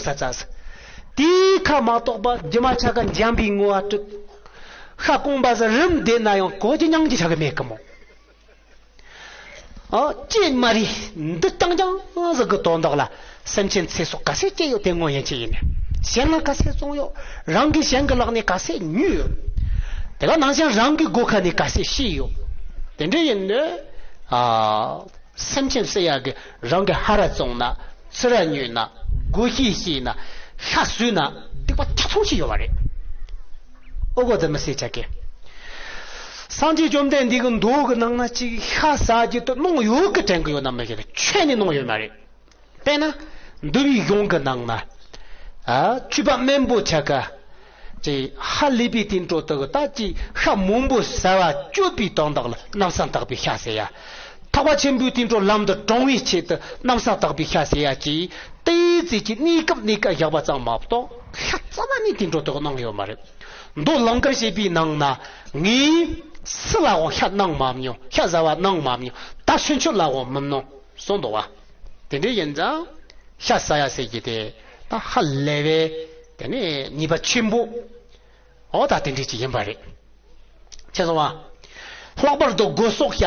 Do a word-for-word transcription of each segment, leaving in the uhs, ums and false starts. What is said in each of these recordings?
ས་ཚ་ས། དེའི་ཁ་མ་གཏོགས་པ་རྒྱུ་མ་ཆ་ག་འཇམ་པའི་ངོ་བ་གྲུབ། ཤ་སྐོང་པ་ཟ་རིམ་བསྡད་ན་ཡང་གོ་རྒྱུ་མྱང་རྒྱུ་ཆ་ག་མེད་གི་མོ། ཨ་ཅེ་མ་རི་འདི་རྐྱང་རྐྱང་ཟིག་གི་དོན་དག་ལ་སེམས་ཅན་ཚེ་སྲོག་ག་ཚད་སྐྱེ་ཡོད་དེ་ངོ་ཡན་ཆད་ཡིན། གཞན་ལ་ག་ཚད་བཙོང་ཡོད། རང་གིས་གཞན་གི་ལག་ནས་ག་ཚད་ཉོས་ཡོད། དེ་ག་ནང་བཞིན་རང་གི་སྒོ་ཁ་ནས་ག་ཚད་ཤི་ཡོད། དེ་འདྲ་ཡིན་ནོ། ཨ། སེམས་ཅན་སུ་ཡ་གི་རང་གི་ཧ་ར་བཙོང་ན་ཚུ་ར་ཉོས་ན་སྒོ་ཤི་ཤི་ན་ཤ་ཟོས་ན་སྡིག་པ་ཆ་ཚང་ཞིག་ཡོད་པ་རེད། ཨོ་གོ་ཙི་མི་སེ་ཆ་གེ། སངས་རྒྱས་བཅོམ་ལྡན་འདས་ཀྱི་མདོ་གི་ནང་ན་ཅིག་ཤ་ཟ་རྒྱུ་དེ་གནང་ཡོད་གི་དྲན་གི་ཡོད་ན་མི་ཤེས་གི། ཆོས་ནས་གནང་ཡོད་མ་རེད། དཔེར་ན། འདུལ་བའི་གཞུང་གི་ནང་ན། ཨ། ཆོས་པ་དམན་པོ་ཆ་ག་ཅིག་ཧ་ལས་པའི་དུད་འགྲོ་དག་གི་ད་ཅིག་ཤ་མང་པོ་ཟ་བ་སྤྱོད་པའི་དོན་དག་ལ་གནམ་ས་དག་པའི་ཤ་ཟེར་ཡ། ཐེག་པ་ཆེན་པོའི་དུད་འགྲོ་ལམ་དུ་དྲང་བའི་ཆེད་དུ་གནམ་ས་དག་པའི་ཤ་ཟེར་ཡ་ཅིག་དེའི་ཚེ་ཀྱི་གནས་སྐབས་གནས་སྐབས་བཞག་པ་ཙམ་མ་གཏོགས་ཤ་རྩ་བ་ནས་དུད་འགྲོ་དག་གནང་ཡོད་མ་རེད། མདོ་ལང་ཀར་བཤད་པའི་ནང་ན་ངས་སུ་ལའང་ཤ་གནང་མ་མྱོང་། ཤ་ཟ་བ་གནང་མ་མྱོང་། ད་ཕྱིན་ཆད་ལའང་མི་གནང་གསུངས་འདུག་བ། དེ་འདྲ་ཡིན་ཙང་ཤ་ཟ་ཡ་ཟེར་གྱི་དེ་ད་ཧ་ལས་པའི་དེ་ནས་ཉེས་པ་ཆེན་པོ། འོ་ད་དེ་འདྲ་ཅིག་ཡིན་པ་རེད། ཆེ་སོང་བ། ལྷག་པར་དུ་སྒོ་ཟོག་བཤའ་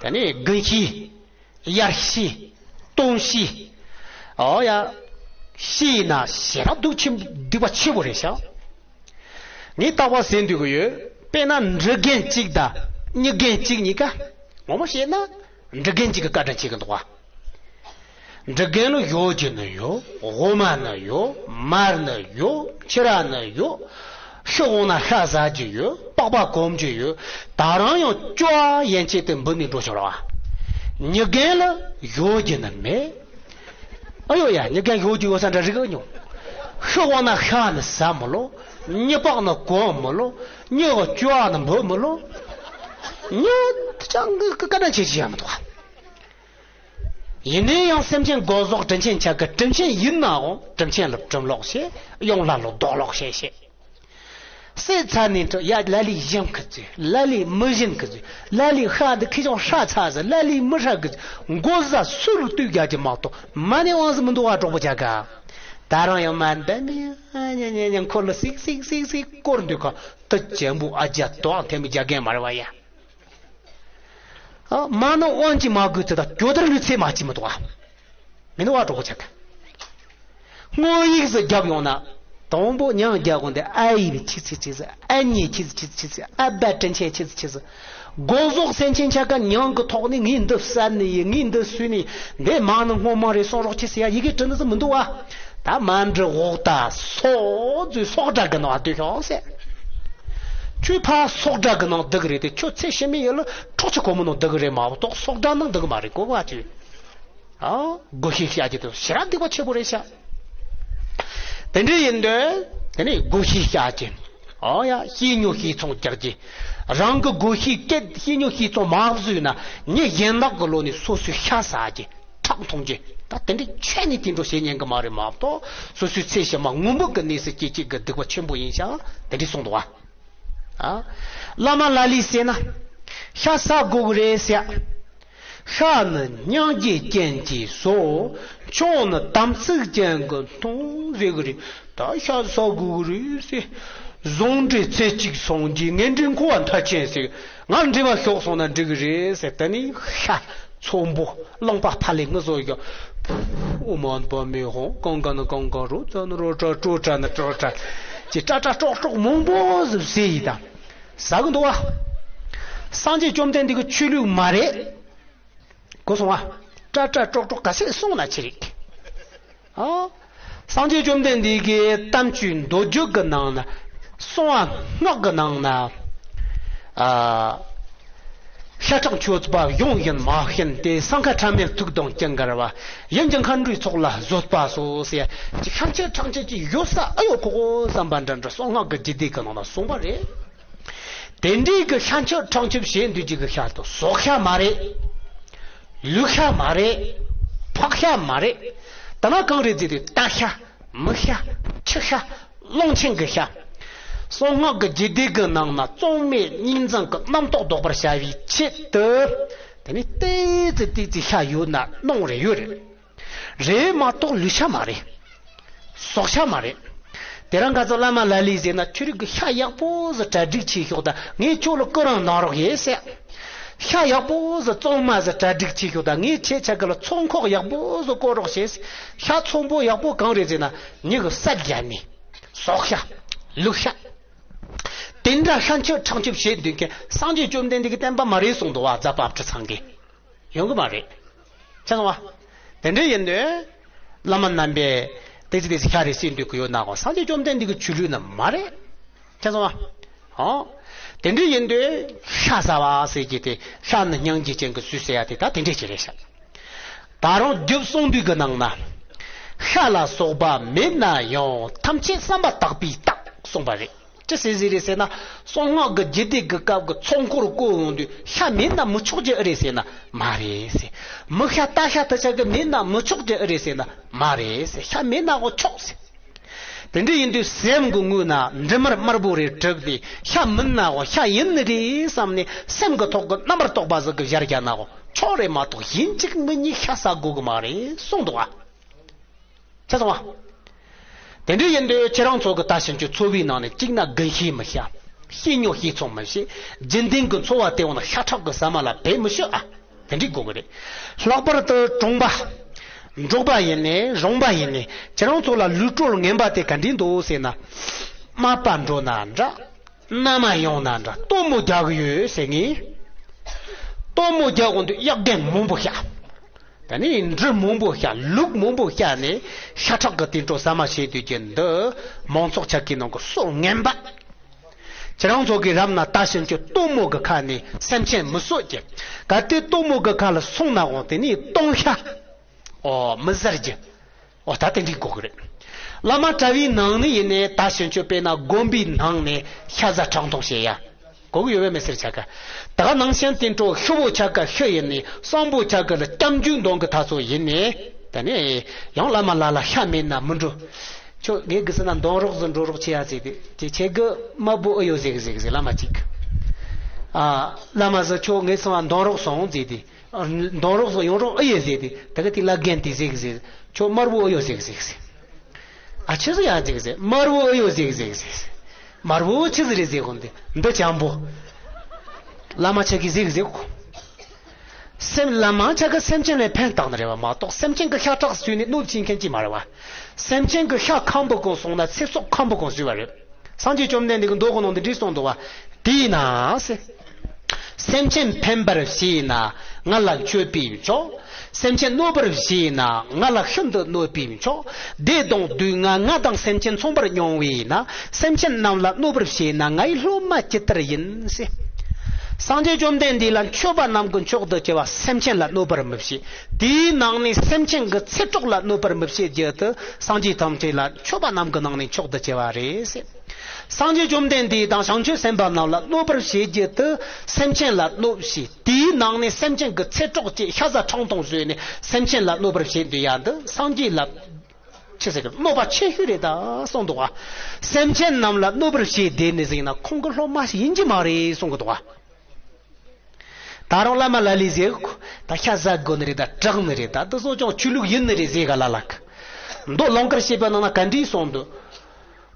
རྒྱུ། དེ་ནས་དགུན་ཤི། དབྱར་ཤི། སྟོན་ཤི། འོ་ཡ། ཤི་ཡིན་ན་ཞེ་དྲག་སྡུག་ཆེན་སྡིག་པ་ཆེ་བོ་རེད་ཤག་ངས་རྟག་པར་ཟེར་འདོད་གི་ཡོད། དཔེར་ན་འབྲི་རྒན་གཅིག་དང་རྙིང་རྒན་གཅིག་གཉིས་ཀ་ངོ་མ་བཤད་ན་འབྲི་རྒན་གཅིག་གི་བཀའ་དྲིན་ཆེ་གི་འདུག་བ། འབྲི་རྒན་ལ་ཡོ་རྒྱུ་ནི་ཡོད། འོ་མ་ནི་ཡོད། མར་ནི་ཡོད། ཕྱུར་ར་ནི་ཡོད། ཤི་འོང་ན་ཤ་ཟ་རྒྱུ་ཡོད། པགས་པ་སྐོམ་རྒྱུ་ཡོད། ད་རང་ཡང་སྐྱོ་བ་ཡན་ཆད་དུ་འབུད་ནས་འགྲོ་ཆོག་ར་བ། རྙིང་རྒན་ལ་ཡོ་རྒྱུ་ནི་མེད། ཨ་ཡོ་ཡ། རྙིང་རྒན་ཡོ་རྒྱུ་ཡོད་ས་འདྲ་རིག་ཨ་མྱོང་། ཤི་འོང་ན་ཤ་ནི་ཟ་མི་ལོ། རྙིང་པགས་ནི་སྐོམ་མི་ལོ། རྙིང་གི་སྐྱོ་བ་ནི་འབུད་མི་ལོ། རྙིང་ཅང་གི་བཀའ་དྲིན་ཆེ་ཞིག་ཡང་མི་འདུག་བ། ཡིན་ནའི་ཡང་སེམས་ཅན་སྒོ་ཟོག་དྲིན་ཆེན་ཆ་གི་དྲིན་ཆེན་ཡིན་ནའང་དྲིན་ཆེན་ལ་དྲིན་ལོག་བྱེད། ཡོང་ལ་ལོ་རྡོག་ལོག་བྱེད་བྱེད། སྲས་ཚ་ནས་འཕྲོ་ཡ། ལ་ལས་གཞན་གི་ཚོད། ལ་ལས་མི་གཞན་གི་ཚོད། ལ་ལས་ཤ་འདི་ཁེ་ཅང་ཧྲ་ཚ་ཟེར། ལ་ལས་མི་ཧྲ་གི་ཚོད། མགོ་ཟ་སུ་རུ་ལྟོས་རྒྱ་ཀྱི་མ་གཏོགས་མ་ནས་དབང་ཟི་མི་འདུག་བ། གྲོགས་པོ་ཆ་ག་ད་རང་ཡང་མ་འདི་ནས་ཉ་ཉ་ཉ་འཁོར་ལ་སིག་སིག་སིག་སིག་སྐོར་འདུག་ག་དུ་ཅན་པོ་ཨ་རྒྱ་དོག་ཐེམ་རྒྱ་རྒན་མ་རེད་བ་ཡ། ཨ། མ་ནི་དབང་གྱིས་མ་གོས་ཚེ་དང་གྱོད་དར་ལུས་ཚེ་མ་གྱིས་མི་འདུག་ཨ། མི་འདུག་ཨ། གྲོགས་པོ་ཆ་ག་སྔོན་ཡིག་ཟིག་རྒྱབ་ཡོང་ན། དང་པོ་མྱང་རྒྱག་གོ་འདི་ཨ་ཡིག་ནི་ཆི་ཚི་ཆི་ཟི། ཨ་མྱེས་ཆི་ཚི་ཆི་ཚི་ཆི་ཟི། ཨ་བ་དྲིན་ཆེན་ཆི་ཚི་ཆི་ཟི། སྒོ་ཟོག་སེམས་ཅན་ཆ་ག་མྱང་གི་ཐོག་ནས་ངས་འདི་བསད་ནི་ཡིན། ངས་འདི་གསོས་ནི་ཡིན། འདི་མ་ནི་སྔོན་མ་རེད། སོང་རོགས་ཆི་ཟི་ཡ་ཡི་གེ་བྲི་ནི་ཟི་མི་འདུག་ཨ། ད་མ་འབྲི་འོག་ད་སོག་ཟོས་སོག་སྒྲ་གི་ནང་ཨ་སྡོད་ཤོག་ཟེར། ཁྱོད་ཕ་སོག་སྒྲ་གི་ནང་བསྡུ་གི་རེད་དེ། ཁྱོད་ཚེ་ཕྱི་མའི་ཡུལ་ལ་འཕྲོག་ཆ་གོ་མོ་ནང་བསྡུ་གི་རེད་མ་གཏོགས་སོག་སྒྲ་ནང་བསྡུ་གི་མ་རེད་གོ་བ་ཅི། ཨ། སྒོ་ཤི་བཤའ་རྒྱུ་དེ་ཞེ་དྲག་སྡིག་པ་ཆེ་པོ་རེད་ཤག་དེ་འདྲ་ཡིན་དུས་དེ་ནས་སྒོ་ཤི་བཤའ་རྒྱུ། ཨོ་ཡ། ཤི་ཉོ་ཤི་ཚོང་རྒྱག་རྒྱུ། རང་གི་སྒོ་ཤི་སྐད་ཤི་ཉོ་ཤི་ཚོང་མ་བཟོས་ན་མྱི་གཞན་དག་གི་ལོ་ནས་སོ་སོའི་ཤ་ཟ་རྒྱུ། ཁྲག་འཐུང་རྒྱུ། ད་དེ་འདྲའི་ཆོས་ནི་དེ་འགྲོ་བྱེད་ཉན་གི་མ་རེད་མ་གཏོགས་སོ་སོའི་ཚེ་ཕྱི་མ་ངུ་འབོད་གི་གནས་སུ་སྐྱེ་བྱེད་གི་སྡིག་པ་ཆེན་པོ་ཡིན་ཤག་དེ་འདྲའི་གསུངས་འདུག་བ། ཨ། བླ་མ་ལ་ལས་ཟེར་ན། ཤ་ཟ་དགོས་གི་རེད་ཟེར། ཤ་ནི་སྙིང་རྗེ་ཅན་གྱིས་ཟོ། མཆོག་ནི་དམ་ཚིག་ཅན་གྱིས་འཐུང་ཟེར་གི་རེད། ད་ཤ་ཟ་དགོས་གི་རེད་ཟེར། བཟུང་འདྲེ་ཚེ་གཅིག་སོང་རྗེས་ངན་འདྲེ་འཁོར་བ་མཐའ་ཅན་ཟེར། ང་འདྲེ་བ་ཤོག་སོང་ན་འགྲིག་གི་རེད་ཟེར། ད་ནི་ཤ་ཚོམ་བུ་རླངས་པ་ཕ་ལས་ངུ་བཟོ་ཡོད། ཨོ་མ་པ་མེ་ཧོ་གང་ག་ན་གང་ག་རོ་ཙ་ན་རོ་ཏྲ་ཏྲོ་ཏྲ་ན་ཏྲོ་ཏྲ་ཅེས་ཏྲ་ཏྲ་ཀྲོག་ཀྲོག་མང་པོ་ཟིག་ཟེར་ཡི་ད། ཟ་གི་འདུག་བ། སངས་རྒྱས་བཅོམ་ལྡན་འདས་ཀྱི་ཆོས་ལུགས་མ་རེད། གོ་སོང་བ། ཏྲ་ཏྲ་ཀྲོག་ཀྲོག་ག་ཚད་གསུངས་ན་ཆི་རེད། ཨ། སངས་རྒྱས་བཅོམ་ལྡན་འདས་ཀྱི་དམ་ཆོས་མདོ་རྒྱུད་ཀྱི་ནང་ན། གསང་བ་སྔགས་ཀྱི་ནང་ན། ཨ། ཤ་ཁྲག་མཆོད་པ་ཡོངས་ཡིན་མ་ཤེས་ཏེ། སྲང་ཁ་ཕྲ་མེན་ཐུགས་དང་ཅི་འགལ་བ། ཡིན་ཀྱང་མཁའ་འགྲོའི་ཚོགས་ལ་བཟོད་པ་སོགས་ཟེར། ཅི་ཤ་མཆོད་ཁྲག་མཆོད་ཀྱི་ཡོད་ས་ཨ་ཡོད་ཁོ་ཁོ་བསམ་པ་འདྲ་འདྲ་གསང་སྔགས་ཀྱི་རྒྱུད་སྡེ་གི་ནང་ན་གསུངས་པ་རེད། དེ་འདྲའི་གི་ཤ་མཆོད་ཁྲག་མཆོད་བྱེད་འདོད་ཀྱི་གི་ཤ་དང་ཟོག་ཤ་མ་རེད། ལུག་ཤ་མ་རེད། ཕག་ཤ་མ་རེད། ད་ནི་གང་རེད་ཟེར་དུས་རྟ་ཤ། མི་ཤ། ཁྱི་ཤ། གླང་ཆེན་གི་ཤ། གསང་སྔགས་ཀྱི་རྒྱུད་སྡེ་གི་ནང་ན་གཙང་མའི་གཉིས་འཛིན་གི་རྣམ་རྟོག་ལྡོག་པར་བྱ་བའི་ཆེད་དུ། དེ་ནི་ཏོག་ཙམ་ཏོག་ཙམ་ཤ་ཡོད་ན་གནོད་རེ་ཡོད་རེད། རེད་མ་གཏོགས་ལུག་ཤ་མ་རེད། ཙོག་ཤ་མ་རེད། དེ་རིང་ཁ་སང་བླ་མ་ལ་ལས་ཟེར་ན་ཁྱོད་རིགས་ཀྱི་ཤ་ཡག་པོ་ཟིག་གྲ་སྒྲིག་བྱེད་ཤོག་ད། ངས་ཁྱོད་ལ་སྐུ་རིམ་གནང་རོགས་ཡེ་ཟེར། ཤ་ཡག་པོ་ཟིག་གཙང་མ་ཟིག་གྲ་སྒྲིག་བྱེད་ཤོག་ད། ངས་ཁྱེད་ཆ་ག་ལ་ཚོང་ཁོག་ཡག་པོ་ཟིག་བསྐོར་རོགས་བྱེད་ཟེར། ཤ་ཚོང་པོ་ཡག་པོ་གང་རེད་ཟེར་ན། མྱི་གི་ཟས་རྒྱ་ནི། ཟོག་ཤ། ལུག་ཤ། དེ་འདྲ་ཤ་མཆོད་ཁྲག་མཆོད་བྱེད་འདུག་མཁན་སངས་རྒྱས་བཅོམ་ལྡན་འདས་ཀྱི་བསྟན་པ་མ་རེད་གསུངས་འདུག་བ། རྫ་དཔལ་སྤྲུལ་ཚང་གིས། ཡོང་གི་མ་རེད། ཆ་སོང་བ། དེ་འདྲ་ཡིན་དུས། བླ་མ་རྣམ་པས་དེ་ཚོ་དེ་ཚོ་ཤ་རེད་ཟེར་འདུག་གི་ཡོད་ན་གོ། སངས་རྒྱས་བཅོམ་ལྡན་འདས་ཀྱི་ཆོས་ལུགས་ནི་མ་རེད། ཆ་སོང་བ། ཨོ། དེ་འདྲ་ཡིན་དུས་ཤ་ཟ་བ་ཟེར་གྱི་དེ། ཤ་ནི་སྙིང་རྗེ་ཅན་གྱི་སུས་ཟེར་ཡ་དེ་ད་དེ་འདྲ་ཅིག་རེད་ཤག་ད་རུང་རྒྱུད་གསུང་འདུས་ཀྱི་ནང་ན། ཤ་ལ་སོགས་པ་མེད་ན་ཡང་ཐམས་ཅད་བསམ་པ་དག་པའི་རྟགས་གསུངས་པ་རེད། ཅི་ཟེར་ཟེར་རེད་ཟེར་ན། གསང་སྔགས་ཀྱི་རྒྱུད་སྡེ་གི་སྐབས་ཀྱི་ཚོགས་འཁོར་བསྐོར་ཡོང་དུས་ཤ་མེད་ན་མི་ཆོག་རྒྱུ་ཨེ་རེད་ཟེར་ན་མ་རེད་ཟེར། མི་ཤ་རྟ་ཤ་དེ་ཆ་གི་མེད་ན་མི་ཆོག་རྒྱུ་ཨེ་རེད་ཟེར་ན་མ་རེད་ཟེར། ཤ་མེད་ན་གོ་ཆོག་ཟེར། དེ་འདྲ་ཡིན་དུས་སེམས་ཀྱི་ངོས་ན་འབྲི་མར་དམར་པོ་རེ་གྲུབ་སྟེ། ཤ་མིན་ན་གོ་ཤ་ཡིན་ནི་རེད་བསམ་ནས་སེམས་ཀྱི་ཐོག་གི་རྣམ་པར་རྟོག་པ་ཟིག་གི་བཞག་རྒྱུ་ན་གོ་ཆོག་རེད་མ་གཏོགས་ཡིན་གཅིག་མིན་གཉིས་ཤ་ཟ་དགོས་གི་མ་རེད་གསུངས་འདུག་བ། ཆ་སོང་བ། དེ་འདྲ་ཡིན་དུས་ཁྱེད་རང་ཚོ་གི་ད་ཕྱིན་ཆད་འཚོ་བའི་ནང་ནས་གཅིག་ན་རྒན་ཤེས་མི་ཤ། ཤེས་ཉོག་ཤེས་ཚོང་མི་ཤེས། རྒྱུན་ལྡན་གྱི་འཚོ་བ་དེ་འོ་ན་ཤ་ཁྲག་གི་ཟ་མ་ལ་བེད་མི་ཤོད་ཨ། དེ་འདྲ་དགོས་གི་རེད། ལྷག་པར་དུ་གྲོང་པ། འབྲོག་པ་ཡིན་ནས་རོང་པ་ཡིན་ནས་ཁྱེད་རང་ཚོ་ལ་ལུས་སྲོལ་ངན་པ་དེ་ག་འདྲ་འདུག་ཟེར་ན། མ་པ་འགྲོ་ན་འདྲ། མནའ་མ་ཡོང་ན་འདྲ། སྟོན་མོ་རྒྱག་གི་ཡོད་ཟེར་ངས། སྟོན་མོ་རྒྱག་གོང་དུ་གཡག་རྒན་མང་པོ་བཤའ། ད་ནི་འབྲི་མང་པོ་བཤའ། ལུག་མང་པོ་བཤའ་ནས་ཤ་ཁྲག་གི་དེ་འཕྲོ་ཟ་མ་བྱེད་དུས་ཀྱི་འདི་མང་ཚོགས་ཆ་གི་ནང་གི་སྲོལ་ངན་པ། ཁྱེད་རང་ཚོ་གི་རབ་ན་ད་ཕྱིན་ཆད་སྟོན་མོ་གི་ཁ་ནས་སེམས་ཅན་མི་གསོད་ཀྱི། གལ་ཏེ་སྟོན་མོ་གི་ཁ་ལ་སོང་ན་འོང་དེ་ནི་སྟོན་ཤ། ཨོ་མི་ཟེར་གྱི། ཨོ་ད་དེ་འགྲིག་གོ་གི་རེད། བླ་མ་གྲྭ་བའི་ནང་ནས་ཡིན་ནས་ད་ཕྱིན་ཆད་དཔེར་ན་དགོན་པའི་ནང་ནས་ཤ་ཟ་ཁྲག་འཐུང་བྱེད་ཡ། གོ་གི་ཡོད་པས་མི་ཟེར་ཆ་ག་ད་ག་ནང་བཞིན་དེ་འཕྲོ་ཤི་བོ་ཆ་ག་ཤི་ཡིན་ནས་གསོན་པོ་ཆ་ག་ལ་སྐྱབས་འཇུག་འདོན་གི་ད་ཚོ་ཡིན་ནས། ད་ནི་ཡང་བླ་མ་ལ་ལ་ཤ་མེད་ན་མི་འགྲོ། ཁྱོད་ངས་གི་ཟེར་ན་འདོན་རོགས་ཟེར་འགྲོ་རོགས་བྱེད་ཡ་ཟེར་ཏེ་དེ་ཁྱེད་གི་དམར་པོ་ཨེ་ཡོད་ཟེར་གི་ཟེར་གི་ཟེར་བླ་མ་གཅིག་ཨ་བླ་མ་ཟེར་ཁྱོད་ངས་ཚང་བ་འདོན་རོགས་སོང་ཟེར་ཏེ། འདོན་རོགས་སུ་ཡོང་རོགས་ཨེ་ཡོད་ཟེར་ཏེ་ད་ག་དེ་ལ་རྒན་དེ་ཟེར་གི་ཟེར། ཁྱོད་དམར་པོ་ཨེ་ཡོད་ཟེར་གི་ཟེར་གི་ཟེར། ཨ་ཆི་ཟིག་ཡང་ཟེར་གི་ཟེར། དམར་པོ་ཨེ་ཡོད་ཟེར་གི་ཟེར་གི་ཟེར། དམར་པོ་ཆི་ཟིག་རེད་ཟེར་གོ་འདི་འདི་ཅང་པོ། བླ་མ་ཆ་གི་ཟེར་གི་ཟེར་གོ། སེམས་བླ་མ་ཆ་གི་སེམས་ཅན་ལ་ཕན་བཏགས་ནི་རེད་བ་མ་གཏོགས་སེམས་ཅན་གི་ཤ་ཁྲག་ཟོས་ནས་གནོད་བྱེད་མཁན་ཅིག་མ་རེད་བ། སེམས་ཅན་གི་ཤ་ཁམ་པོ་གང་སོང་ན་ཚེ་སྲོག་ཁམ་པོ་གང་ཟོས་བ་རེད། སངས་རྒྱས་བཅོམ་ལྡན་འདས་ཀྱི་མདོ་གི་ནང་དུ་འདྲི་གསུངས་འདུག་བ། དེས་ན་ཟེར། སེམས་ཅན་ཕན་པར་བྱས་ན་ང་ལ་མཆོད་པས་མཆོག་སེམས་ཅན་གནོད་པར་བྱས་ན་ང་ལ་ཤིན་ཏུ་གནོད་པས་མཆོག་བདེ་དང་སྡུག་བསྔལ་ང་དང་སེམས་ཅན་མཚུངས་པར་མྱོང་བས་ན། སེམས་ཅན་རྣམས་ལ་གནོད་པར་བྱས་ན་ང་ཡི་སློབ་མ་ཇི་ལྟར་ཡིན་ཟེར། སངས་རྒྱས་བཅོམ་ལྡན་འདས་ལ་མཆོད་པ་རྣམས་ཀྱིས་མཆོག་ཏུ་གྱུར་པ་སེམས་ཅན་ལ་གནོད་པར་མི་བྱེད། དེའི་ནང་ནས་སེམས་ཅན་གྱི་ཚེ་སྲོག་ལ་གནོད་པར་མི་བྱེད་རྒྱུ་དེ་སངས་རྒྱས་ཐམས་ཅད་ལ་མཆོད་པ་རྣམས་ཀྱི་ནང་ནས་མཆོག་ཏུ་གྱུར་པ་རེད་ཟེར། སངས་རྒྱས་བཅོམ་ལྡན་འདས་དང་བྱང་ཆུབ་སེམས་དཔའ་རྣམས་ལ་གནོད་པར་བྱེད་རྒྱུ་དེ་སེམས་ཅན་ལ་གནོད་བྱེད། དེའི་ནང་ནས་སེམས་ཅན་གྱི་ཚེ་སྲོག་ཅེས་ཤ་ཟ་ཁྲག་འཐུང་བཟོས་ནས་སེམས་ཅན་ལ་གནོད་པར་བྱེད་འདོད་ཡ་འདི་སངས་རྒྱས་ལ་ཆི་ཟེར་གི་གནོད་པ་ཆེ་ཤོས་རེད་ད་གསུངས་འདུག་བ། སེམས་ཅན་རྣམས་ལ་གནོད་པར་བྱེད་བསྡད་ནས་ཟིན་ན་ཁོང་གི་སློབ་མ་ཞིག་ཡིན་གྱི་མ་རེད་གསུང་གི་འདུག་བ། ད་རུང་བླ་མ་ལ་ལས་ཟེར་གོ། ད་ཤ་ཟ་དགོས་ནི་རེད་ད་དྲག་ནི་རེད་ད་དེ་ཚོ་ཀྱང་ཆོས་ལུགས་ཡིན་ནི་རེད་ཟེར་ག་ལ་ལ་གི། མདོ་ལུང་དཀར་བཤད་པའི་ནང་ན་ག་འདྲས་གསུངས་འདུག་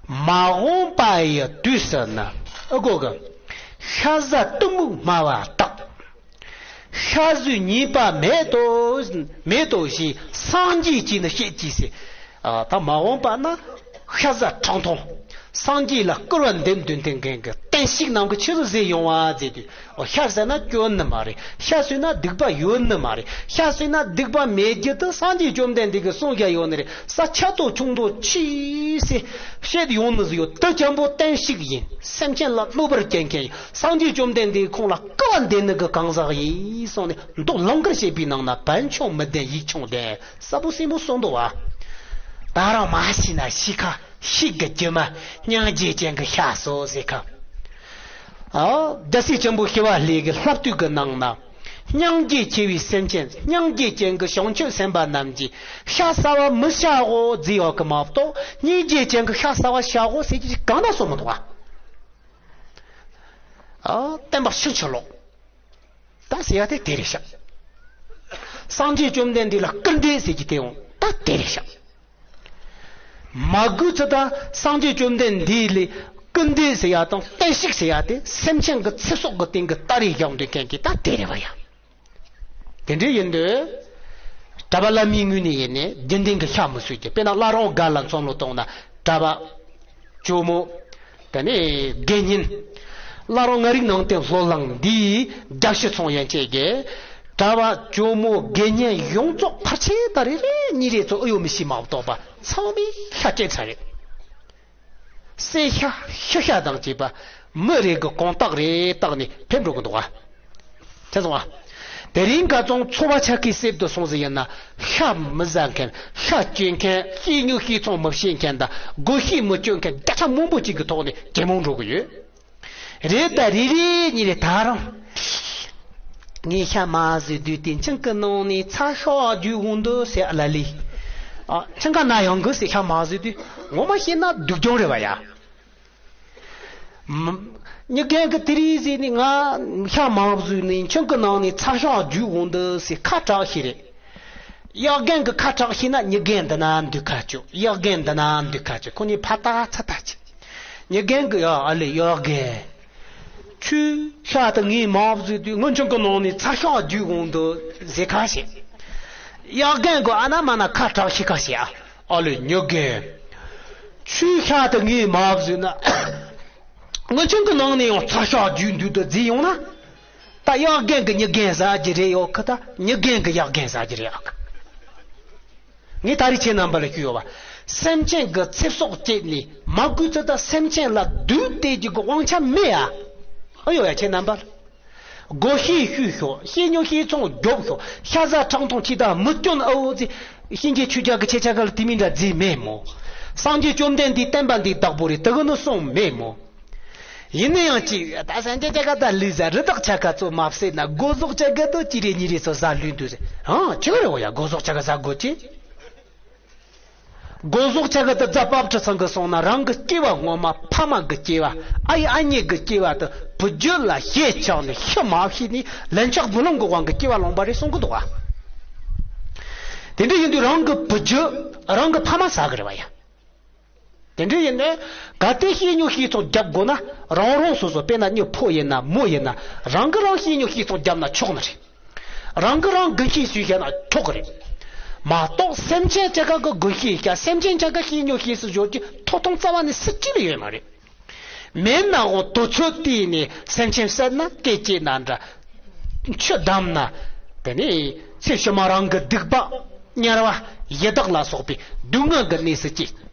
མ་འོངས་པ་ཡི་དུས་སུ་ནི་ཨ་གོ་གི། ཤ་ཟ་གཏི་མུག་སྨྲ་བ་དག་ཤ་ཟོས་ཉེས་པ་མེད་དོ། མེད་དོ་ཞེས་སངས་རྒྱས་ཀྱིས་ནི་བཤད་ཀྱིས་ཟེར། ཨ་ད་མ་འོངས་པ་ན་ཤ་ཟ་ཁྲག་འཐུང་། སངས་རྒྱས་ལ་སྐུར་བ་འདེབས་འདོན་ཏན་མཁན་གྱི་བསྟན་བཤིག་རྣམས་ཀྱི་ཆི་ཟིག་ཟེར་ཡོང་བ་ཟེར་དུས། ཨོ་ཤ་ཟ་ན་སྐྱོན་ནི་མ་རེད། ཤ་ཟོས་ན་སྡིག་པ་ཡོད་ནི་མ་རེད། ཤ་ཟོས་ན་སྡིག་པ་མེད་རྒྱུ་དེ་སངས་རྒྱས་བཅོམ་ལྡན་འདས་ཀྱིས་གསུངས་བཞག་ཡོད་ནི་རེད། ས་ཆ་དོ་ཆུང་དོ་ཆི་ཟེར་བཤད་ཡོང་ནི་ཟིག་ཡོད། དེ་ཅན་པོ་བསྟན་བཤིག་ཡིན། སེམས་ཅན་ལ་གནོད་པར་བྱེད་མཁན་ཡིན། སངས་རྒྱས་བཅོམ་ལྡན་འདས་ཁོང་ལ་སྐུར་བ་འདེབས་ནི་གི་གང་ཟག་ཡིན་གསུངས་ནས་མདོ་ལུང་དཀར་བཤད་པའི་ནང་ན་བན་ཆུང་མི་ལྡན་ཡིག་ཆུང་ལྡན་གསལ་པོ་གསལ་པོ་གསུངས་འདུག་བ། ད་རང་མ་ཤི་ན་ཤི་ཁ་ཤིག་གི་རྒྱུ་མ་སྙིང་རྗེ་ཅན་གྱི་ཤ་ཟོས་ཟེར་ཁ། ཨ། རྒྱལ་སྲས་ཆེན་པོ་ཞི་བ་ལྷས་ཀྱི་བསླབ་བཏུས་ཀྱི་ནང་ན། སྙིང་རྗེ་ཆེ་བའི་སེམས་ཅན་སྙིང་རྗེ་ཅན་གྱི་བྱང་ཆུབ་སེམས་དཔའ་རྣམས་ཀྱིས་ཤ་ཟ་བ་མི་བྱའོ་ཟེར་ཡོད་ཀྱི་མ་གཏོགས་སྙིང་རྗེ་ཅན་གྱི་ཤ་ཟ་བ་བྱའོ་ཟེར་གྱི་གང་ན་གསུངས་མི་འདུག་བ། ཨ། བསྟན་པ་ཕྱིན་ཅི་ལོག་ད་ཟེར་ཡ་དེ་དེ་རེད་ཤག་སངས་རྒྱས་བཅོམ་ལྡན་འདས་ལ་སྐུར་འདེབས་ཟེར་གྱི་དེ་འོང་ད་དེ་རེད་ཤག་མ་གུས་ཚུལ་དང་སངས་རྒྱས་བཅོམ་ལྡན་འདས་ལས་སྐུར་འདེབས་ཟེར་ཡ་དང་བརྟན་བཞུགས་ཟེར་ཡ་དེ་སེམས་ཅན་གྱི་ཚེ་སྲོག་གི་སྟེང་གི་སྟ་རེ་བཞག་འདོད་མཁན་གྱི་ད་དེ་རེད་བ་ཡ། དེ་འདྲ་ཡིན་དུས། གྲྭ་པ་བླ་མའི་ངོས་ནས་ཡིན་ནས་རྒྱུན་ལྡན་གྱི་ཤ་མི་གསོད་རྒྱུ། དཔེར་ན་བླ་རུང་སྒར་ལ་མཚོན་ལོ་བཏང་ན་གྲྭ་པ། ཇོ་མོ། དེ་ནས་དགེ་བསྙེན། བླ་རུང་ལྔ་རིག་ནང་བསྟན་སློབ་གླིང་འདིའི་རྒྱབ་ཤི་ཚོང་ཡན་ཆད་ཀྱི་གྲྭ་པ་ཇོ་མོ་དགེ་བསྙེན་ཡོངས་རྫོགས་ཕལ་ཆེར་ད་རེ་རེ་གཉིས་རེ་ཚོ་ཨེ་ཡོད་མི་ཤེས་མ་གཏོགས་པ་ཚང་མས་ཤ་བཅད་ཚར་རེད། བསད་ཤ་ཤི་ཤ་དང་བཅས་པ་མི་རེ་གི་གོང་རྟགས་རེ་བཏགས་ནས་ཕེབས་འགྲོ་གི་འདུག་བ། དེ་སོང་བ། དེ་རིང་ཁ་ཚོང་འཚོ་བ་ཆ་ཁའི་གསེབ་ཏུ་སོང་ཟིན་ཡིན་ན་ཤ་མི་ཟ་མཁན། ཤ་གཅོད་མཁན། ཤེས་ཉོ་ཤེས་ཚོང་མི་བྱེད་མཁན་དང་སྒོ་ཤེས་མི་གཅོད་མཁན་བརྒྱ་ཆ་མང་པོ་ཅིག་གི་ཐོག་ནས་ཇེ་མང་འགྲོ་གི་ཡོད། རེད་ད་རེ་རེ་གཉིས་རེ་ད་རང་། ངས་ཤ་མ་ཟོས་དུས་དེ་ཆང་གི་ནང་ནས་ཚ་ཤོག་རྒྱུ་འོང་འདུག་ཟེར་ཨ་ལ་ལི། ཨ་ཆང་ག་ན་ཡང་གི་ཟེར་ཤ་མ་ཟོས་དུས་ངོ་མ་བཤད་ན་སྡུག་སྦྱོང་རེད་བ་ཡ། མ། མྱི་རྒན་གི་དེ་རིང་ཟེར་ནས་ང་ཤ་མ་ཟོས་ནས་ཆང་གི་ནང་ནས་ཚ་ཤོག་རྒྱུ་འོང་འདུག་ཟེར་ཁ་གྲག་ཤི་རེད། གཡག་རྒན་གི་ཁ་གྲག་ཤི་ན་མྱི་རྒན་འདི་ན་འདུག་ཁ་ཆོ། གཡག་རྒན་འདི་ན་འདུག་ཁ་ཆོ། ཁོ་གཉིས་ཕ་ཏག་ཚ་ཏག་ཅིག་མྱི་རྒན་གི་ཡ་ཨ་ལེ་གཡག་རྒན། ཁྱོས་ཤ་དེ་ངས་མ་བཟོས་དུས་ངའི་ཆང་གི་ནང་ནས་ཚ་ཤོག་རྒྱུ་འོང་འདུག་ཟེར་ཁ་བཤད། གཡག་རྒན་གི་ཨ་ན་མ་ན་ཁ་གྲག་ཤི་ཁ་བཤད་ཨ། ཨ་ལེ་མྱི་རྒན། ཁྱོས་ཤ་དེ་ངས་མ་བཟོས་ན། ངའི་ཆང་གི་ནང་ནས་ཡང་ཚ་ཤོག་རྒྱུ་འདུག་དུ་བརྫིས་ཡོང་ན། ད་གཡག་རྒན་གི་མྱི་རྒན་ཟ་རྒྱུ་རེད་ཡོད་ཁི། ད་མྱི་རྒན་གི་གཡག་རྒན་ཟ་རྒྱུ་རེད་ཨ། ངས་ད་རེས་ཁྱེད་རྣམ་པ་ལ་ཞུས་ཡོད་པ། སེམས་ཅན་གྱི་ཚེ་སྲོག་བཅད་ནས་མ་གུས་ཚུལ་དང་སེམས་ཅན་ལ་སྡུག་སྟེར་རྒྱུ་གི་དབང་ཆ་མེད་ཨ། ཨ་ཡོད་ཡ་ཁྱེད་རྣམ་པ། སྒོ་ཤེས་ཤུས་ཤོག་ཤེས་ཉོ་ཤེས་ཚོང་རྒྱོབ་ཤོག་ཤ་ཟ་ཁྲག་འཐུང་ཁྱི་དང་མི་སྐྱོན་ཨ་འོ་ཙི། གཤིན་རྗེ་ཆོས་རྒྱལ་གྱི་ཆེ་ཆ་ག་ལ་དེ་མིན་འདྲ་རྫིས་མེད་མོ། སངས་རྒྱས་བཅོམ་ལྡན་འདས་བསྟན་པ་འདི་བདག་པོ་རེད་དེ་གི་ནི་གསུངས་མེད་མོ། ཡིན་ན་ཡང་ཅི་ད་སངས་རྒྱས་ཆ་ག་ད་ལུས་ཟ་རི་དྭགས་ཆ་ག་ཚོ་མ་བསད་ན་སྒོ་ཟོག་ཆ་ག་དོ་ཅི་རེ་ཉི་རེ་ཚོ་ཟ་ལུས་འདུག་ཟེར། ཧང་ཆི་ག་རེ་འོ་ཡ་སྒོ་ཟོག་ཆ་ག་ཟ་དགོས་ཅི། སྒོ་ཟོག་ཆ་ག་དེ་རྫ་དཔལ་སྤྲུལ་ཚང་གི་སོང་ན་རང་གི་སྐྱེ་བ་སྔོན་མ་ཕ་མ་གི་སྐྱེ་བ་ཨ་ཡེ་ཨ་མྱེས་གི་སྐྱེ་བ་དེ་བུ་རྒྱུད་ལ་ཞེས་ཆགས་ནས་ཤི་མ་ཤི་ནས་ལན་ཆགས་བུ་ལོན་གི་དབང་གི་སྐྱེ་བ་ལོངས་པ་རེད་གསུང་གི་འདུག་ཨ། དེ་འདྲ་ཡིན་དུས་རང་གི་བུ་རྒྱུད་རང་གི་ཕ་མ་ཟ་གི་རེད་བ་ཡ། དེ་འདྲ་ཡིན་ནས་གལ་ཏེ་ཤེས་ཉོ་ཤེས་ཚོང་རྒྱབ་དགོས་ན་རང་རང་སོ་སོ་དཔེར་ན་མྱི་ཕོ་ཡིན་ན་མོ་ཡིན་ན་རང་གི་རང་ཤེས་ཉོ་ཤེས་ཚོང་རྒྱབ་ན་ཆོག་ནི་རེད། རང་གི་རང་དགེ་ཤེས་སུས་བཤད་ན་ཆོག་གི་རེད། མ་གཏོགས་སེམས་ཅན་ཆ་ག་གི་དགེ་ཤེས་བཤད་སེམས་ཅན་ཆ་ག་ཤེས་ཉོ་ཤེས་སུ་འཇོག་རྒྱུ་ཐོབ་ཐང་རྩ་བ་ནས་སུ་གཅིག་ལ་ཡོད་མ་རེད། མེད་ནའང་དུས་ཚོད་དེ་ནས་སེམས་ཅན་བསད་ན་སྐད་ཅིག་ན་འདྲ། ཆུ་བསྡམས་ན། དེ་ནས་ཚེ་ཕྱི་མ་རང་གི་སྡིག་པ་དམྱལ་བ་ཡི་དྭགས་ལ་སོགས་པའི་སྡུག་བསྔལ་གྱི་གནས་སུ་སྐྱེ།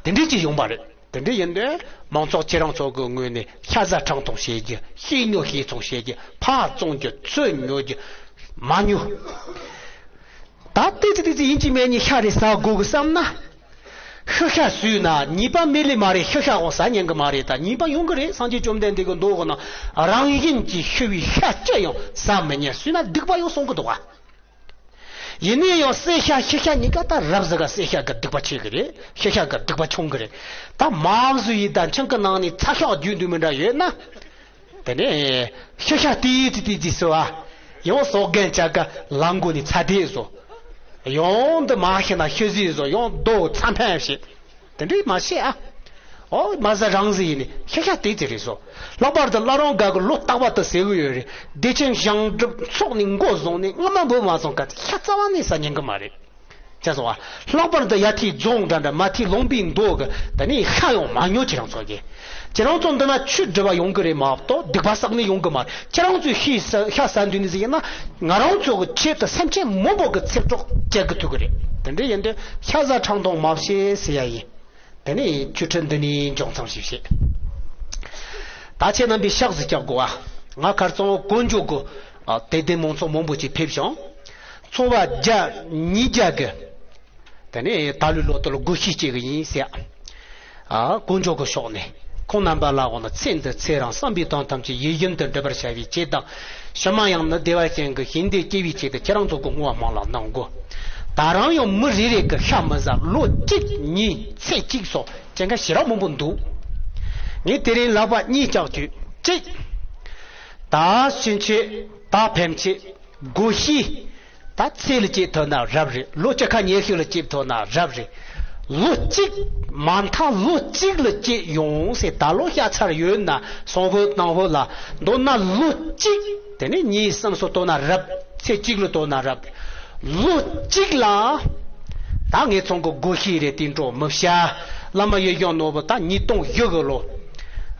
དེ་འདྲས་ཀྱི་ཡོང་པ་རེད། དེ་འདྲས་ཡིན་དུས་མང་ཚོགས་ཁྱེད་རང་ཚོ་གི་ངོས་ནས་ཤ་ཟ་ཁྲག་འཐུང་བྱེད་རྒྱུ་ཤེས་ཉོ་ཤེས་ཚོང་བྱེད་རྒྱུ་ཕར་བཙོང་རྒྱུ་ཚུར་ཉོ་རྒྱུ་མ་ཉོ། ད་ཏི་ཙི་ཏི་ཙི་ཡིན་གཅིག་མིན་གཉིས་ཤ་རེ་ཟ་དགོས་གི་བསམ་ན། ཤི་ཤ་ཟོས་ན་ཉེས་པ་མེད་ལེ་མ་རེད། ཤི་ཤ་འོང་ཟ་ཉན་གི་མ་རེད། ད་ཉེས་པ་ཡོང་གི་རེད། སངས་རྒྱས་བཅོམ་ལྡན་འདས་ཀྱི་མདོ་གི་ནང་རང་བཞིན་གྱིས་ཤི་བའི་ཤ་ཅི་ཡང་ཟ་མི་ཉན། ཟོས་ན་སྡིག་པ་ཡོང་གསུང་གི་འདུག་ག་ཡིན་ན་ཡང་བསད་ཤ་ཤི་ཤ་གཉིས་ཀ་ད་རབ་ཟིག་ག་བསད་ཤ་གི་སྡིག་པ་ཆེ་གི་རེད། ཤི་ཤ་གི་སྡིག་པ་ཆུང་གི་རེད། ད་མ་བཟོས་ཡི་ད་ཆང་གི་ནང་ནས་ཚ་ཤོག་རྒྱུ་འདུག་མི་འདྲ་ཡོད་ན། དེ་ནས་ཤི་ཤ་ཏི་ཏི་ཏི་ཏི་སུ་བ། ཡང་སོག་རྒན་ཅག་ག་ལ་མགོ་ནས་ཚ་དེ་བཟོ། ཡང་འདི་མ་ཤི་ན་ཤི་ཟི་བཟོ་ཡང་རྡོ་ཚ་འཕན་བྱེད། དེ་འདྲས་མ་བྱེད་ཨ། ཨོ་མ་ཟ་རང་ཟི་ཡིན་ནི་ཤི་ཤ་ཏི་ཏི་རེད་བཟོ། ལྷག་པར་དུ་བླ་རུང་སྒར་གི་ལོ་རྟག་པ་དུ་ཟེར་གི་ཡོད་རེད། བདེ་ཆེན་ཞིང་སྒྲུབ་ཚོགས་ནས་མགོ་བཟུང་ནས་སྔ་མ་འབུ་མ་བཟུང་ག་ཤ་རྩ་བ་ནས་ཟ་ཉན་གི་མ་རེད། ཅེས་སོ། ལྷག་པར་དུ་ཡ་ཐིའི་རྫོང་འདྲ་འདྲ་མ་ཐིའི་ལུང་པའི་མདོ་གི་དེ་ནས་ཤ་ཡང་མ་ཉོ། ཁྱེད་རང་ཚོ་གི་ཁྱེད་རང་ཚོ་འདི་ན་ཆོས་སྒྲུབ་པ་ཡོང་གི་རེད་མ་གཏོགས་སྡིག་པ་བསགས་ནི་ཡོང་གི་མ་རེད། ཁྱེད་རང་ཚོས་ཤི་ས་ཤ་ཟ་འདོད་ནི་ཟིག་ཡིན་ན་ང་རང་ཚོ་གི་ཆེད་དུ་སེམས་ཅན་མང་པོ་གི་ཚེ་སྲོག་བཅད་གི་ཐུབ་གི་རེད། དེ་འདྲ་ཡིན་དུས་ཤ་ཟ་ཁྲག་འཐུང་མ་བྱེད་ཟེར་ཡ་ཡིན། དེ་ནས་ཆོས་ཁྲིད་འདི་ནས་འཇོག་མཚམས་ཤིག་བྱེད། ད་ཁྱེད་རྣམ་པས་ཕྱག་ཟིག་རྒྱག་དགོས་ཨ། ང་ཁར་ཚང་དཀོན་མཆོག་གི་ཨ་དད་ལྡན་མང་ཚོགས་མང་པོ་ཅིག་ཕེབས་ཤིང་། ཚོ་བ་བརྒྱ་ཉིས་བརྒྱ་གི། དེ་ནས་ད་ལོའི་ལོ་ཐོ་ལ་སྒོ་ཤེས་བྱེད་གི་ཡིན་ཟེར། ཨ་དཀོན་མཆོག་གི་ཕྱོགས་ནས་ཁོང་རྣམ་པ་ལ་འོ་ན་ཚེ་འདི་ཚེ་རིང་བསམ་པའི་དོན་ཐམས་ཅད་ཡིད་བཞིན་དུ་འགྲུབ་པར་བྱ་བའི་ཆེད་དང་། ཕྱི་མ་ཡང་ནི་བདེ་བ་ཅན་གྱི་ཞིང་དུ་སྐྱེ་བའི་ཆེད་དུ་ཁྱེད་རང་ཚོ་གི་བསྔོ་བ་མང་ལ་གནང་དགོས། ད་རང་ཡང་མི་རེ་རེ་གི་ཤ་མི་ཟ་ལོ་གཅིག་གཉིས་ཚེ་གཅིག་སོགས་ཅན་ག་ཞེ་དྲག་མང་པོ་འདུག་ངས་དེ་རིང་ལག་པ་གཉིས་བཀྱག་བྱས་གཅིག་ད་ཕྱིན་ཆད་ད་ཕན་ཆད་སྒོ་ཤེས། ད་ཚེ་ལ་སྐྱེས་ཐུབ་ན་རབ་རེད། ལོ་བཅུ་ཁ་ཉི་ཤུ་ལ་སྐྱེས་ཐུབ་ན་རབ་རེད། ལོ་གཅིག་མ་མཐའ་ལོ་གཅིག་ལ་སྐྱེས་ཡོང་ཟེར། ད་ལོ་ཤ་ཚར་ཡོད་ན་སང་ཕོད་གནངས་ཕོད་ལ། མདོར་ན་ལོ་གཅིག་དེ་ནས་གཉིས་གསུམ་སོགས་བཏོན་ན་རབ། ཚེ་གཅིག་ལ་བཏོན་ན་རབ། ལོ་གཅིག་ལ་ད་ངེད་ཚང་གི་སྒོ་ཤེས་རེད། དེ་འགྲོ་མི་བྱ། བླ་མ་ཡེ་ཤེས་ནོར་བུ་ད་ཉིས་སྟོང་བཞི་གི་ལོ།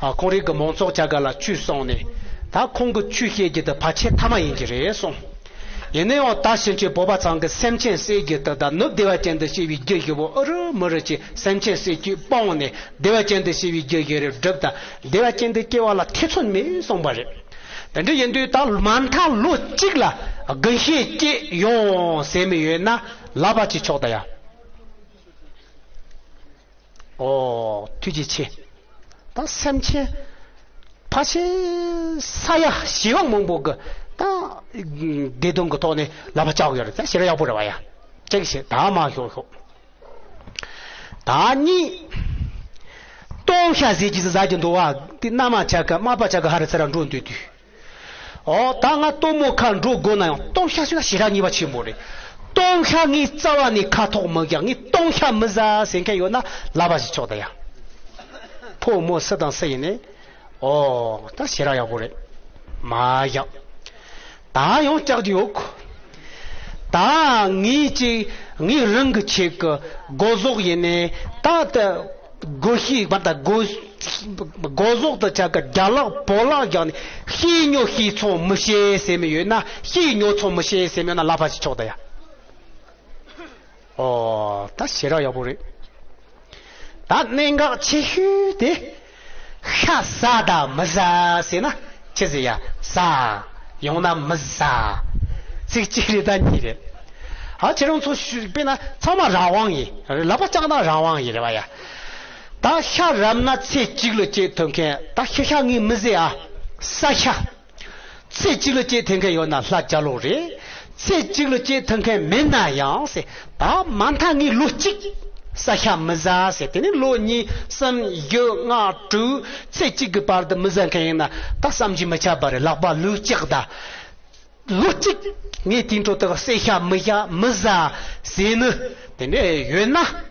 ཨ། ཁོང་རང་གི་མང་ཚོགས་ཆ་ག་ལ་ཆོས་གསུངས་ནས། ད་ཁོང་གི་ཆོས་བཤད་རྒྱུ་དེ་ཕལ་ཆེར་ཐ་མ་ཡིན་གྱི་རེད་གསུངས། ཡིན་ནའང་ད་ཕྱིན་ཆད་བོད་པ་ཚང་གི་སེམས་ཅན་བསད་རྒྱུ་དེ་དང་ནུབ་བདེ་བ་ཅན་དུ་སྐྱེ་བའི་རྒྱུ་ཞུ་བོ་ཨ་རུ་མི་རུ་ཅིག་སེམས་ཅན་བསད་རྒྱུ་སྤངས་ནས་བདེ་བ་ཅན་དུ་སྐྱེ་བའི་རྒྱུ་ཞུ་རེ་བསྒྲུབ་དང་། བདེ་བ་ཅན་དུ་སྐྱེ་བ་ལ་ཐེ་ཚོམ་མེད་གསུངས་པ་རེད། དེ་འདྲ་ཡིན་དུས་ད་མ་མཐའ་ལོ་གཅིག་ལ་དགུན་ཤེས་སྐྱེས་ཡོང་ཟེར་མི་ཡོད་ན་ལབ་པ་ཅིག་ཆོག་ད་ཡ། ཨོ། ཐུགས་རྗེ་ཆེ། ད་སེམས་ཅན་ཕལ་ཆེར་ས་ཡ་བྱེ་བ་མང་པོ་གི་ད་བདེ་དོན་གི་ཐོག་ནས་ལབ་པ་བཅག་ཡོད་རེད། ད་ཞེ་དྲག་ཡག་པོ་རེད་བ་ཡ། ཅིག་བྱེད་ད་མ་ཤོག་ཤོག་ད་གཉིས། སྟོང་ཤ་ཟས་ཀྱི་ཟ་རྒྱུ་འདུག་བ། དེ་མནའ་མ་ཆ་ག་མ་པ་ཆ་ག་ཧ་རི་ཚ་ར་འགྲོ་འདོད་དུས། ཨོ། ད་ང་སྟོན་མོ་ཁ་འགྲོ་དགོས་ན་ཡང་སྟོང་ཤ་ཞིག་ལ་ཞེ་དྲག་ཉེས་པ་ཆེན་པོ་རེད། སྟོང་ཤ་ངའི་རྩ་བ་ནས་ཁ་ཐོག་མི་བཞག་ངས་སྟོང་ཤ་མི་ཟ་ཟེར་མཁན་ཡོད་ན་ལབ་པ་ཞིག་ཆོག་ད་ཡ། ཕོ་མོ་སུ་དང་སུ་ཡིན་ནའི། ཨོ། ད་ཞེ་དྲག་ཡག་པོ་རེད། མ་བཞག་ད་ཡང་སྐྲག་རྒྱུ་ཡོད་གོ། ད་ངས་ཅིག་ངས་རང་གི་ཆེད་གི་སྒོ་ཟོག་ཡིན་ནའི་ད་ད། སྒོ་ཤེས་པ་དང་སྒོ། སྒོ་ཟོག་ཏུ་ཆ་ག་རྒྱ་ལག་པོ་ལག་རྒྱག་ནས་ཤེས་ཉོ་ཤེས་ཚོང་མི་བྱེད་ཟེར་མི་ཡོད་ན་ཤེས་ཉོ་ཚོང་མི་བྱེད་ཟེར་མི་ཡོད་ན་ལབ་པ་ཞིག་ཆོག་ད་ཡ། ཨོ། ད་ཞེ་དྲག་ཡག་པོ་རེད། ད་གནད་འགག་ཆེ་ཤོས་དེ་ཤ་ཟ་དང་མི་ཟ་ཟེར་ན་ཅི་ཟེར་ཡ། ཟ། ཡང་ན་མི་ཟ། ཚིག་གཅིག་རེད་ད་གཉིས་རེད། ཨ། ཁྱེད་རང་ཚོ་ཞུ་དཔེར་ན་ཚང་མ་རང་དབང་ཡིན། ལབ་པ་བཅག་ན་རང་དབང་ཡིན་རེད་བ་ཡ། ད་ཤ་རབ་ན་ཚེ་གཅིག་ལ་སྐྱེས་ཐུབ་མཁན་ད་ཤི་ཤ་ངས་མི་ཟེར་ཨ། ས་ཤ། ཚེ་གཅིག་ལ་སྐྱེས་ཐུབ་མཁན་ཡོད་ན་ལྷ་བརྒྱ་ལོ་རེད། ཚེ་གཅིག་ལ་སྐྱེས་ཐུབ་མཁན་མེད་ན་ཡང་ཟེར། ད་མ་མཐའ་ངས་ལོ་གཅིག་ས་ཤ་མི་ཟ་ཟེར། དེ་ནས་ལོ་གཉིས་གསུམ་བཞི་ལྔ་དྲུག་ཚེ་གཅིག་གི་བར་དུ་མི་ཟ་མཁན་ཡིན་ན་ད་བསམ་གྱིས་མི་ཁྱབ་པ་རེད། ལག་པ་ལུས་ལྕགས་ད། ལོ་གཅིག་ངས་དེ་འཕྲོ་དག་བསད་ཤ་མི་ཤ་མི་ཟ་ཟེར་ནི་དེ་འདྲ་ཡོད་ན།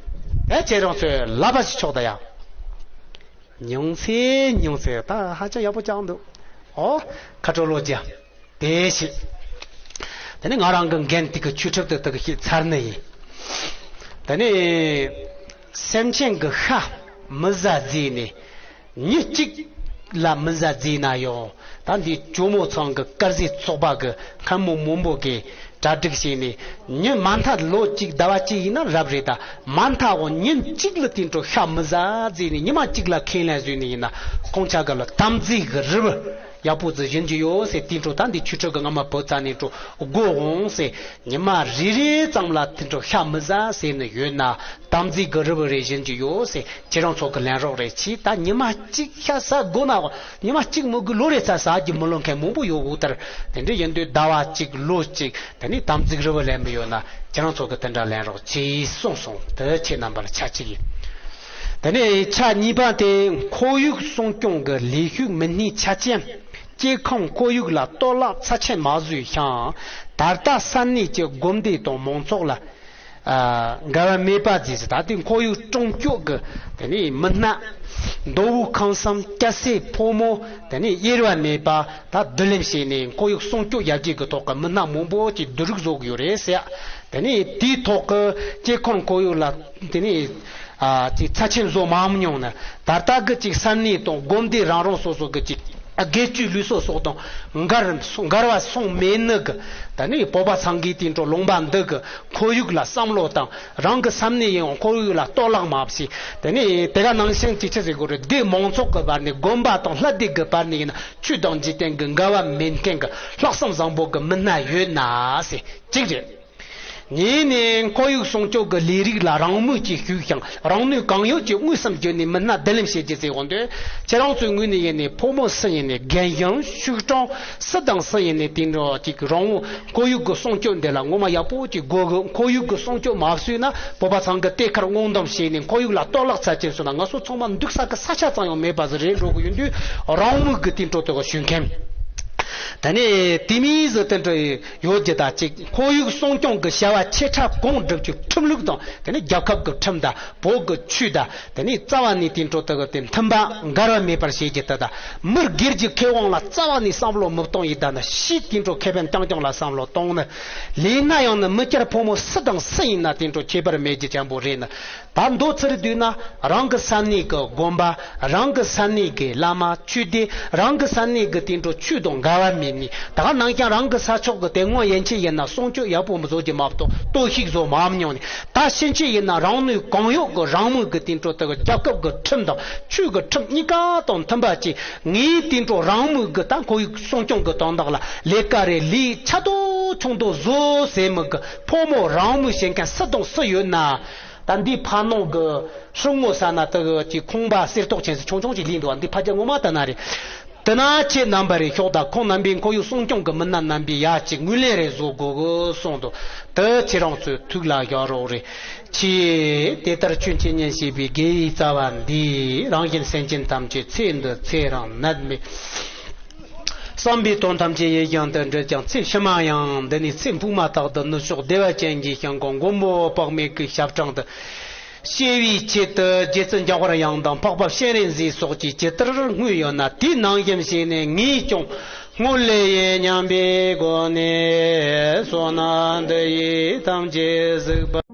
ཨེ། ཁྱེད་རང་ཚོས་ལབ་པ་ཞིག་ཆོག་ད་ཡ། ཉུང་ཚེ་ཉུང་ཚེ་ད་ཧ་ཅང་ཡག་པོ་ཅང་འདུག་ཨོ། ཁ་དྲོ་ལོ་རྒྱ། དེ་ཞིག་དེ་ནི་ང་རང་གི་འགན་དེ་གི་ཆོས་ཁྲིབ་དེ་དག་ཤེས་ཚར་ནི་ཡིན། དེ་ནི་སེམས་ཅན་གི་ཤ་མི་ཟ་ཟེར་ནས། མི་གཅིག་ལ་མི་ཟ་ཟེར་ན་ཡང་ད་འདི་ཇོ་མོ་ཚང་གི་དཀར་ཟས་ཚོགས་པ་གི་མཁན་མོ་མང་པོ་གིས་གྲ་སྒྲིག་བྱས་ནས། མི་མ་མཐའ་ལོ་གཅིག་ཟླ་བ་གཅིག་ཡིན་ན་རབ་རེད། ད་མ་མཐའ་འོ་ཉིན་གཅིག་ལ་དེ་འཕྲོ་ཤ་མི་ཟ་ཟེར་ནས་ཉི་མ་གཅིག་ལ་ཁས་ལེན་བཟོས་ནས་ཡིན་ན་ཁོང་ཆ་ག་ལ་དམ་ཚིག་གི་རི་བོ་ཡག་པོ་ཟིག་བཞིན་གྱི་ཡོད་ཟེར། དེ་འཕྲོ་ད་འདི་ཆོས་ཁྲིབ་གི་སྔ་མ་བོད་ཚ་ནས་འཕྲོ་སྒོ་འོང་ཟེར། ཉི་མ་རེ་རེ་ཙམ་ལ་དེ་འཕྲོ་ཤ་མི་ཟ་ཟེར་ནས་ཡོད་ན་དམ་ཚིག་གི་རི་བོ་རེ་བཞིན་གྱི་ཡོད་ཟེར། ཁྱེད་རང་ཚོ་གི་ལན་རོགས་རེ་བྱས། ད་ཉི་མ་གཅིག་ཤ་ཟ་དགོས་ན་ཉི་མ་གཅིག་མི་དགོས་ལོ་རེ་ཚ་ཟ་རྒྱུ་མི་ལོ་མཁན་མང་པོ་ཡོད་འོ། ལྟར་དེ་འདྲ་ཡིན་དུས་ཟླ་བ་གཅིག་ལོ་གཅིག་དེ་ནས་དམ་ཚིག་རི་བོ་ལེན་པ་ཡོད་ན་ཁྱེད་རང་ཚོ་གི་དེ་འདྲ་ལན་རོགས་བྱས་གསུངས་སོང་། དེ་ཁྱེད་རྣམ་པ་ལ་ཆ་གཅིག་ཡིན། དེ་ནས་ཆ་གཉིས་པ་དེ་ཁོར་ཡུག་སྲུང་སྐྱོང་གི་ལས་ཞུགས་མི་སྣའི་ཆ་རྐྱེན། སྐྱེ་ཁམས་ཁོར་ཡུག་ལ་གཏོར་བརླག་ཚབས་ཆེན་མ་བཟོས་ཤིང་། ད་ལྟ་ས་གནས་ཀྱི་དགོན་སྡེ་དང་མང་ཚོགས་ལ་ཨ་འགལ་བ་མེད་པ་བཟོས། ད་ལྟའི་ཁོར་ཡུག་སྲུང་སྐྱོབ་ཀྱི་དེ་ནས་མི་སྣ། མདོ་དབུས་ཁམས་གསུམ་སྐྱ་སེར་ཕོ་མོ་དེ་ནས་དབྱེ་བ་མེད་པ་ད་བསྡུ་ལེན་བྱས་ནས་ཁོར་ཡུག་སྲུང་སྐྱོབ་ཡར་རྒྱས་ཀྱི་ཐོག་གི་མི་སྣ་མང་པོ་ཅིག་བསྡུ་རུབ་བཟོ་གི་ཡོད་རེད་ཟེར། དེ་ནས་དེའི་ཐོག་གི་སྐྱེ་ཁམས་ཁོར་ཡུག་ལ་དེ་ནས་ཨ་ཅིག་ཚབས་ཆེན་བཟོ་མ་མྱོང་ན། ད་ལྟ་གི་ཅིག་ས་གནས་དང་དགོན་སྡེ་རང་རང་སོ་སོ་གི་ཅིག་སྒེར་གྱི་ལུས་སྲོག་སོགས་དང་འགལ་འགལ་བ་སོང་མེད་ནི་གི། ད་ནི་བོད་པ་ཚང་གིས་དེ་འཕྲོ་ལུང་པ་འདི་གི་ཁོར་ཡུག་ལ་བསམ་བློ་དང་། རང་གི་ས་གནས་ཡིན་ཡང་ཁོར་ཡུག་ལ་གཏོར་བརླག་མ་བྱེད། དེ་ནས་དེ་ག་ནང་བཞིན་ཅིག་ཆི་ཟེར་དགོས་རེད། སྡེ་མང་ཚོགས་ཀྱི་བར་ནས་དགོན་པ་དང་ལྷ་སྡེ་གི་བར་ནས་ཡིན་ན་ཆོས་དང་འཇིག་རྟེན་གྱི་འགལ་བ་མེད་མཁན་གྱི་ལྷག་བསམ་བཟང་པོ་གི་མི་སྣ་ཡོད་ན་ཟེར་གཅིག་རེད། གཉིས་ནས་ཁོར་ཡུག་སྲུང་སྐྱོབ་ཀྱི་ལས་རིགས་ལ་རང་མོས་ཀྱིས་ཞུགས་ཤིང་རང་ནུས་གང་ཡོད་ཀྱིས་དངོས་སུ་བརྒྱུད་ནས་མི་སྣ་བསྡུ་ལེན་བྱེད་རྒྱུ་ཟེར་འོང་དུས། ཁྱེད་རང་ཚོའི་ངོས་ནས་ཡིན་ནས་ཕོ་མོ་སུ་ཡིན་ནས་རྒན་གཞོན་ཕྱུག་གྲོང་སུ་དང་སུ་ཡིན་ནས་དེ་འདྲ་ཅིག་རང་དབང་ཁོར་ཡུག་གི་སྲུང་སྐྱོབ་འདི་ལ་ངོ་མ་ཡག་པོ་ཅིག་དགོས་གི། ཁོར་ཡུག་གི་སྲུང་སྐྱོབ་མ་བྱས་ན་བོད་པ་ཚང་གི་ལྟེ་ཁར་སྔོག་འདོན་བྱས་ནས་ཁོར་ཡུག་ལ་གཏོར་བརླག་ཚབས་ཆེན་སོང་ན་ང་ཚོ་ཚང་མ་འདུག་ས་གི་ས་ཆ་ཙམ་ཡང་མེད་པ་ཟིག་རེད་འགྲོ་གི་ཡོད་དུས། རང་མོས་ཀྱི་དེ་འཕྲོ་དེ་ག་ཞུ་མཁན། ད་ནི་དེ་མིན་ཟིག་དེ་འདྲ་ཡོད་རྒྱུ་ད་ཅིག་ཁོར་ཡུག་སྲུང་སྐྱོང་གི་བྱ་བ་ཆེ་ཕྲ་གང་སྒྲུབ་རྒྱུ་ཁྲིམས་ལུགས་དང་དེ་ནི་རྒྱལ་ཁབ་ཀྱི་ཁྲིམས་དང་བོད་ཀྱི་ཆོས་དང་དེ་ནི་རྩ་བ་ནས་དེ་འཕྲོ་དེ་གི་དེ་མཐུན་པ་འགལ་བ་མེད་པར་བྱེད་རྒྱུ་དེ་དང་མི་སྒེར་གྱི་ཁེ་དབང་ལ་རྩ་བ་ནས་བསམ་བློ་མི་གཏོང་ཡི་ད་ན་ཕྱིས་དེ་འཕྲོ་ཁེ་ཕན་རྐྱང་རྐྱང་ལ་བསམ་བློ་གཏོང་ནི་ལས་ན་ཡང་ནི་མི་སྐྱར་ཕོ་མོ་སུ་དང་སུ་ཡིན་ན་དེ་འཕྲོ་ཁྱད་པར་མེད་རྒྱུ་ཅན་པོ་རེད་ནི། ད་མདོ་ཚུར་བསྡུས་ན་རང་གི་ས་གནས་ཀྱི་དགོན་པ། རང་གི་ས་གནས་ཀྱི་བླ་མ་ཆོས་སྡེ། རང་གི་ས་གནས་ཀྱི་དེ་འཕྲོ་ཆོས་དང་འགལ་བ་མེད་ནི། ད་ག་ནང་བཞིན་རང་གི་ས་ཕྱོགས་ཀྱི་དེ་སྔོན་ཡན་ཆད་ཡིན་ན་སྲུང་སྐྱོབ་ཡག་པོ་མི་བཟོ་རྒྱུ་མ་གཏོགས་གཏོར་བཤིག་བཟོ་མ་མྱོང་ནི། ད་ཕྱིན་ཆད་ཡིན་ན་རང་ནུས་གང་ཡོད་ཀྱི་རང་མོས་ཀྱི་དེ་འཕྲོ་དེ་གི་རྒྱལ་ཁབ་ཀྱི་ཁྲིམས་དང་ཆོས་ཀྱི་ཁྲིམས་གཉིས་ཀ་དང་མཐུན་པ་བྱས། ངའི་དེ་འཕྲོ་རང་མོས་ཀྱི་ད་ཁོར་ཡུག་སྲུང་སྐྱོང་གི་དོན་དག་ལ་ལས་ཀ་རེ་ལས་ཆ་དོ་ཆུང་དོ་བཟོ་ཟེར་མི་གི་ཕོ་མོ་རང་མོས་བྱེད་མཁན་སུ་དང་སུ་ཡོད་ན། ད་འདི་ཕ་ནང་གི་སྲུང་ངོ་ས་ན་དུ་གི་ཁོང་པ་གསེར་ཏོག་ཆེན་སུ་ཆུང་ཆུང་ཅིག་ལིན་འདུག་འདི་ཕ་རྒྱ་ངོ་མ་ལྟ་ན་རེད། དེ་ན་ཁྱེད་རྣམ་པ་རེ་ཤོག་ད་ཁོང་རྣམ་པའི་ཁོར་ཡུག་སྲུང་སྐྱོང་གི་མི་སྣ་རྣམ་པའི་ཡ་གཅིག་ངོས་ལེན་རེ་བཟོ་དགོས་གི་གསུངས་འདུག་དེ་ཁྱེད་རང་ཚོའི་ཐུགས་ལ་བཞག་རོགས་རེད། ཁྱེད་དེ་ལྟར་ཆོས་འཆད་ཉན་བྱེད་པའི་དགེ་བའི་རྩ་བ་འདིས་རང་གཞན་སེམས་ཅན་ཐམས་ཅད་ཚེ་འདི་ཚེ་རིང་ནད་མེད། བསམ་པའི་དོན་ཐམས་ཅད་ཡིད་བཞིན་དུ་འགྲུབ་ཅིང་ཚེ་ཕྱི་མ་ཡང་འདི་ནས་ཚེ་འཕོས་མ་ཐག་ཏུ་ནུབ་ཕྱོགས་བདེ་བ་ཅན་གྱི་ཞིང་ཁམས་མགོན་པོ་དཔག་མེད་ཀྱི་ཞབས་འཕྲེང་དུ་སྐྱེ་བའི་ཆེད་དུ་རྗེ་བཙུན་འཇམ་དཔལ་དབྱངས་དང་འཕགས་པ་སྤྱན་རས་གཟིགས་སོགས་ཀྱིས་ཇི་ལྟར་བསྔོས་ཡོད་ན་དེ་ནང་བཞིན་བྱས་ནས་ངས་ཀྱང་བསྔོ་ལེ་ཡིན་སྙམ་པའི་སྒོ་ནས་བསོད་ནམས་འདི་ཡིས་ཐམས་ཅད་གཟིགས་པ།